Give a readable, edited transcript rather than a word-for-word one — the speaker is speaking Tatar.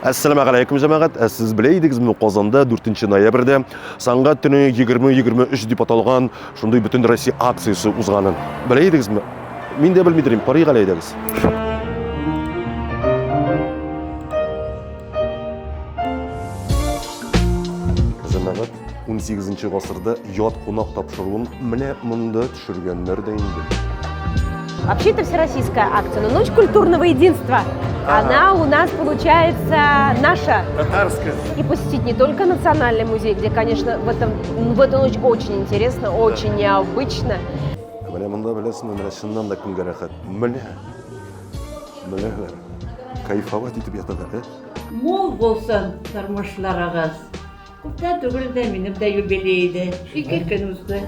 Әссәламәгаләйкүм, җәмәгать. Ә сез белә идегезме, Казанда 4 ноябрьдә Сәнгать төне 2023 дип аталган шундый бөтен Россия акциясе узганын? Белә идегезме? Мин дә белми торыйм. Карыйк әле әйдәгез. Җәмәгать, 18 гасырда ят кунак тапшыруын менә монда төшергәннәр дә инде. Вообще это всероссийская акция, но Ночь культурного единства, она у нас получается наша. Татарская. И посетить не только Национальный музей, где, конечно, в, этом, в эту ночь очень интересно, очень необычно. Менә монда беләсеңме, менә чыннан да кемгә рәхәт. Менә. Менә. Кайфовать итеп яталар, ә? Мул булсын тормышларыгыз. Күптән түгел дә минем дә юбилей иде. Ике көн узды.